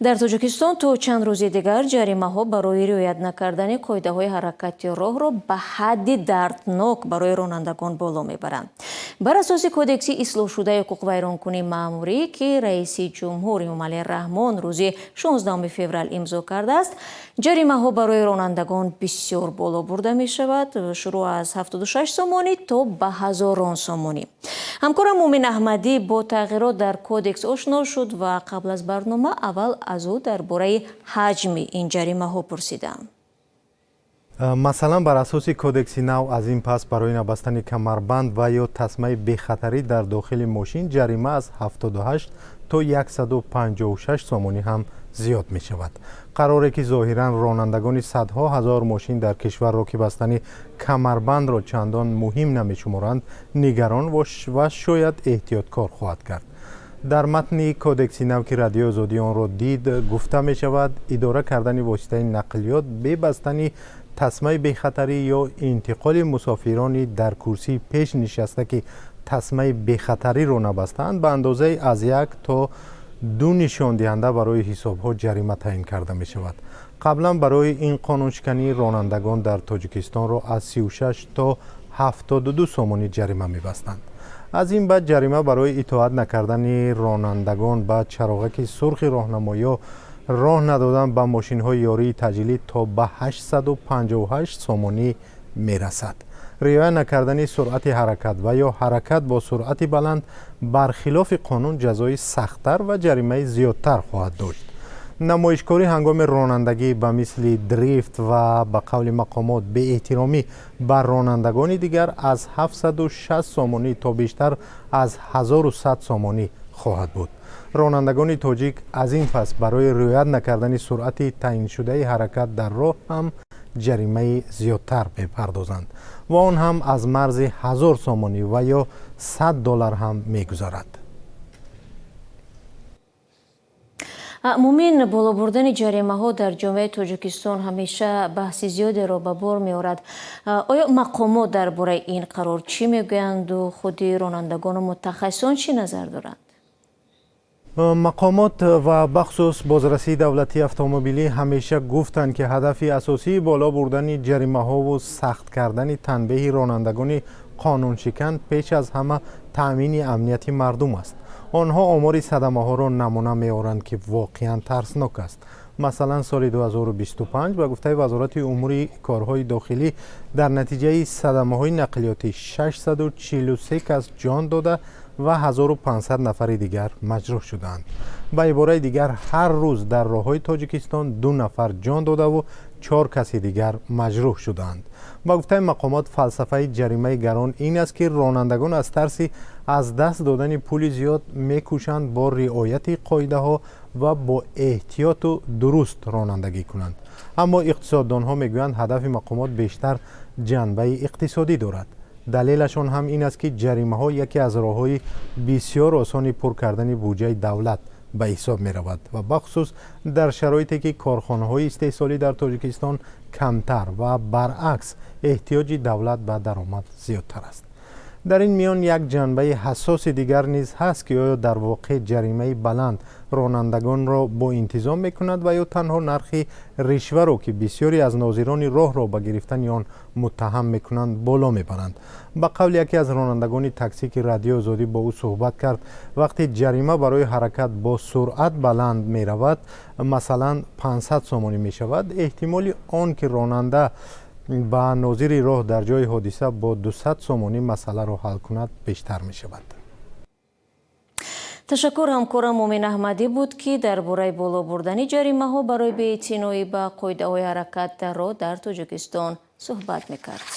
Дар Тоҷикистон то чанд рӯзи дигар ҷаримаҳо барои риоят накардани қоидаҳои ҳаракати роҳро ба ҳадди дарднок барои ронандагон боло мебаранд. Бар асоси Кодекси ислоҳшудаи ҳуқуқвайронкунии маъмурӣ, ки раиси ҷумҳур Эмомалӣ Раҳмон рӯзи 16 феврал имзо кардааст, ҷаримаҳо барои ронандагон бисёр боло бурда мешавад, шурӯъ аз 76 сомонӣ то ба ҳазорон сомонӣ. Ҳамкорам Муъмин Аҳмадӣ бо тағйирот дар кодекс ошно шуд ва қабл аз барнома аввал аз ӯ дар бораи ҳаҷми ин ҷаримаҳо пурсидам. Масалан, бар асоси кодекси нав, аз ин пас барои набастани камарбанд ва ё тасмаи бехатарӣ дар дохили мошин ҷарима аз 78 то 156 сомонӣ ҳам зиёд мешавад. Қароре, ки зоҳиран ронандагони садҳо ҳазор мошин дар кишварро, ки бастани камарбандро чандон муҳим намешуморанд, нигарон ва шояд эҳтиёткор хоҳад кард. Дар матни кодекси нав, ки Радиои Озодӣ онро дид, гуфта мешавад, идора кардани воситаи нақлиёт бе бастани тасмаи бехатарӣ ё интиқоли мусофирони дар курсии пеш нишаста, ки тасмаи бехатариро набастаанд, ба андозаи аз як то ду нишондиҳанда барои ҳисобҳо ҷарима таъин карда мешавад. Қаблан барои ин қонуншиканӣ ронандагон дар Тоҷикистонро аз 36 то 72 сомонӣ ҷарима мебастанд. Аз ин баъд ҷарима барои итоат накардани ронандагон ба чароғаки сурхи роҳнамоё, роҳ надодан ба мошинҳои ёрии таъҷилӣ то ба 858 сомонӣ мерасад. Риоя накардани суръати ҳаракат ва ё ҳаракат бо суръати баланд бар хилофи қонун ҷазои сахттар ва ҷаримаи зиёдтар хоҳад дошт. Намоишкорӣ ҳангоми ронандагӣ ба мисли дрифт ва, ба қавли мақомот, беэҳтиромӣ ба ронандагони дигар аз 760 сомонӣ то бештар аз 1100 сомонӣ хоҳад буд. Ронандагони тоҷик аз ин пас барои риоят накардани суръати таъиншудаи ҳаракат дар роҳ ҳам ҷаримаи зиёдтар мепардозанд ва он ҳам аз марзи 1000 сомонӣ ва ё 100 доллар ҳам мегузарад. Муъмин, боло бурдани ҷаримаҳо дар ҷомеаи Тоҷикистон ҳамеша баҳси зиёдеро ба бор меорад. Оё мақомот дар бораи ин қарор чӣ мегӯянду худи ронандагону мутахассисон чӣ назар доранд? Мақомот ва бахусус бозрасии давлатии автомобилӣ ҳамеша гуфтанд, ки ҳадафи асосии боло бурдани ҷаримаҳову сахт кардани танбеҳи ронандагони қонуншикан пеш аз ҳама таъмини амнияти мардум аст. Онҳо омори садамаҳоро намуна меоранд, ки воқеан тарснок аст. Масалан, соли 2025, ба гуфтаи Вазорати умури корҳои дохилӣ, дар натиҷаи садамаҳои нақлиётӣ 643 кас ҷон дода ва 1500 нафари дигар маҷрӯҳ шуданд. Ба ибораи дигар, ҳар рӯз дар роҳҳои Тоҷикистон ду нафар ҷон додаву чор каси дигар маҷрӯҳ шуданд. Ба гуфтаи мақомот, фалсафаи ҷаримаи гарон ин аст, ки ронандагон аз тарси аз даст додани пули зиёд мекӯшанд бо риояти қоидаҳо ва бо эҳтиёту дуруст ронандагӣ кунанд. Аммо иқтисоддонҳо мегӯянд, ҳадафи мақомот бештар ҷанбаи иқтисодӣ дорад. Далелашон ҳам ин аст, ки ҷаримаҳо яке аз роҳҳои бисёр осони пур кардани буҷаи давлат ба ҳисоб меравад ва бахусус дар шароите, ки корхонаҳои истеҳсолӣ дар Тоҷикистон камтар ва баръакс эҳтиёҷи давлат ба даромад зиёдтар аст. Дар ин миён як ҷанбаи ҳассоси дигар низ ҳаст, ки оё дар воқеъ ҷаримаи баланд ронандагонро боинтизом мекунад ва ё танҳо нархи ришваро, ки бисёре аз нозирони роҳро ба гирифтани он муттаҳам мекунанд, боло мебаранд. Ба қавли яке аз ронандагони таксӣ, ки Радиои Озодӣ бо ӯ суҳбат кард, вақте ҷарима барои ҳаракат бо суръат баланд меравад, масалан 500 сомонӣ мешавад, эҳтимоли он ки ронанда ба нозири роҳ дар ҷои ҳодиса бо 200 сомонӣ масъаларо ҳал кунад, бештар мешавад. Ташаккур. Ҳамкорам Муъмин Аҳмадӣ буд, ки дар бораи боло бурдани ҷаримаҳо барои беэътиноӣ ба қоидаҳои ҳаракат дар роҳ дар Тоҷикистон суҳбат мекард.